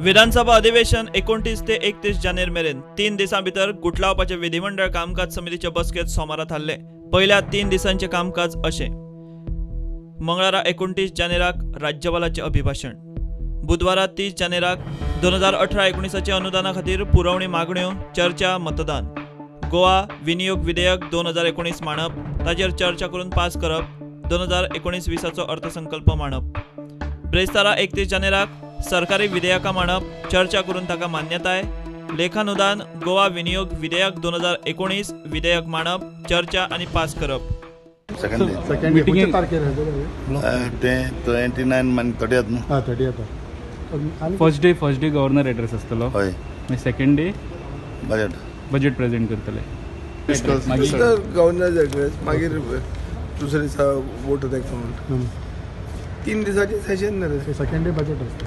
विधानसभा अधिवेशन 29 ते 31 जानेर मेरेन 3 दिसां भितर गुटलावपाचे विधिमंडळ कामकाज समितीचे बसकेत सोमारा थारले। पयल्या 3 दिसांचे कामकाज अशें: मंगळारा 29 जानेराक राज्यपालाचें अभिभाशण, बुधवारा 30 जानेराक 2018-19 अनुदाना खातीर पुरवणी मागण्यो चर्चा मतदान, गोवा विनियोग विधेयक 2019 मांडप, ताचेर चर्चा करून पास करप, 2019-20 अर्थसंकल्प मांडप। ब्रेस्तारा 31 जानेराक सरकारी विधेयकां मांडप, चर्चा करून ताका मान्यताय, लेखानुदान गोवा विनियोग विधेयक 2019 विधेयक मांडप, चर्चा आनी पास करप। सेकंड डे तारखेर 29 मागीर 30 न्हू? हां 30. फर्स्ट डे गव्हर्नर एड्रेस आसतलो, हय. सेकंड डे बजेट प्रेझेंट करतले. गव्हर्नर एड्रेस, मागीर दुसरे दिसा वोट अकाउंट, 3 दिसाचे सेशन ना रे. सेकंड डे बजेट आसता,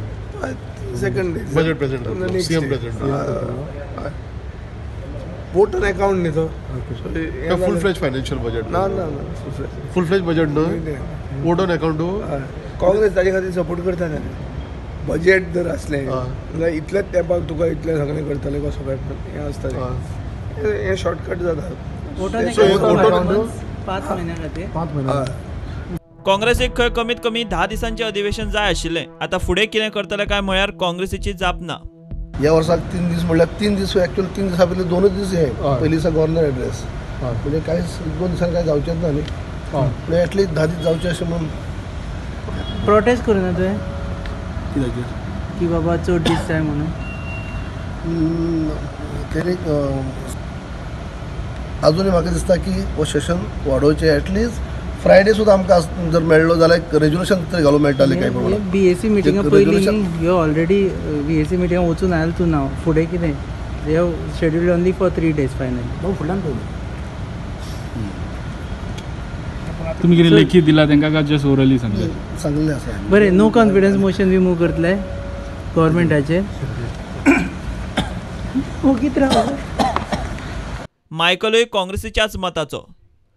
second day budget present, CM present, vote on account न्ही तो फुल फ्लेज फायनान्शियल बजेट. ना ना ना, फुल फ्लेज बजेट न्हय, वोट ऑन अकाउंट. काँग्रेस ताजे खातीर सपोर्ट करता न्ही. बजेट जर आसलें जाल्यार इतल्याच तेंपाक तुका इतलें सगळें करतलें कसो काय हें आसता, हें शॉर्टकट जाता. 5 म्हयन्या खातीर 5 म्हयने. काँग्रेसीक खंय कमीत कमी 10 दिसांचें अधिवेशन जाय आशिल्लें. आतां फुडें कितें करतले काय म्हळ्यार काँग्रेसीची जाप ना. ह्या वर्साक 3 दीस म्हणल्यार 3 दीस, एक्चुअली 3 दिसां पयलीं 2 दीस हे पयलीं दिसा गव्हर्नर एड्रेस, म्हणजे कांय 2 दिसांनी कांय जावचेंच ना न्ही, पूण एटलिस्ट 10 दीस जावचे अशें म्हणून. प्रोटेस्ट करूं ना तुवें कित्याचेर की बाबा चड दीस जाय म्हणून? तेणी आजुनूय म्हाका दिसता की हो सेशन वाडोवचें. एटलिस्ट फ्रायडे सुद्दां आमकां जर मेळ्ळो जाल्यार रेजोल्युशन तरी घालूंक मेळटालें कांय प्रमाणात. बीएसी मिटिंगा पयलीं ह्यो ऑलरेडी बीएसी मिटिंगा वचून आयला तूं ना, फुडें कितें they have scheduled only for 3 days finally. फुडल्यान पळोवया. तुमी कितें लेखी दिला तांकां काय जस्ट ओरली सांगलें? सांगलें आसा. बरें, नो कॉन्फिडन्स मोशन बी मूव करतले गव्हर्मेंटाचेर? ओगीत राव. मायकलूय काँग्रेसीच्याच मताचो.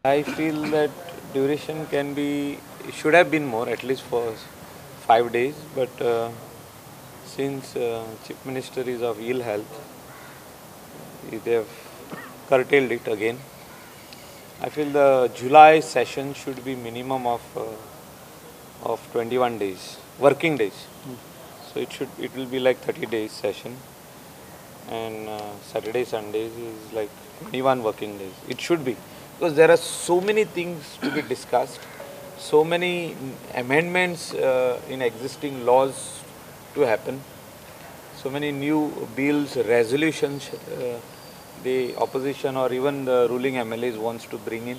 I feel that duration can be, should have been more, at least for 5 days, but since Chief Minister is of ill health, they have curtailed it again. I feel the July session should be minimum of 21 days, working days. So it will be like 30 days session, and Saturday, Sundays is like 21 working days. It should be, because there are so many things to be discussed, so many amendments in existing laws to happen, so many new bills, resolutions the opposition or even the ruling MLAs wants to bring in.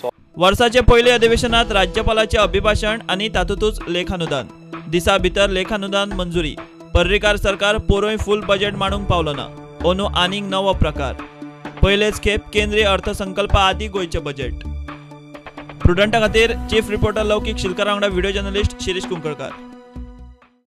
So वर्साचे पयले अधिवेशनात राज्यपालाचे अभिभाशण आनी तातूंतच लेखानुदान, दिसा भितर लेखानुदान मंजुरी. पर्रीकार सरकार पोरूय फुल बजेट मांडूंक पावलो ना, अंदू आनीक नवो प्रकार. पयलेच खेप केंद्रीय अर्थसंकल्पा आदी गोंयचें बजेट. प्रुडंटा खातीर चीफ रिपोर्टर लौकीक शिलकार वांगडा व्हिडिओ जर्नलिस्ट शिरीष कुंकळकार.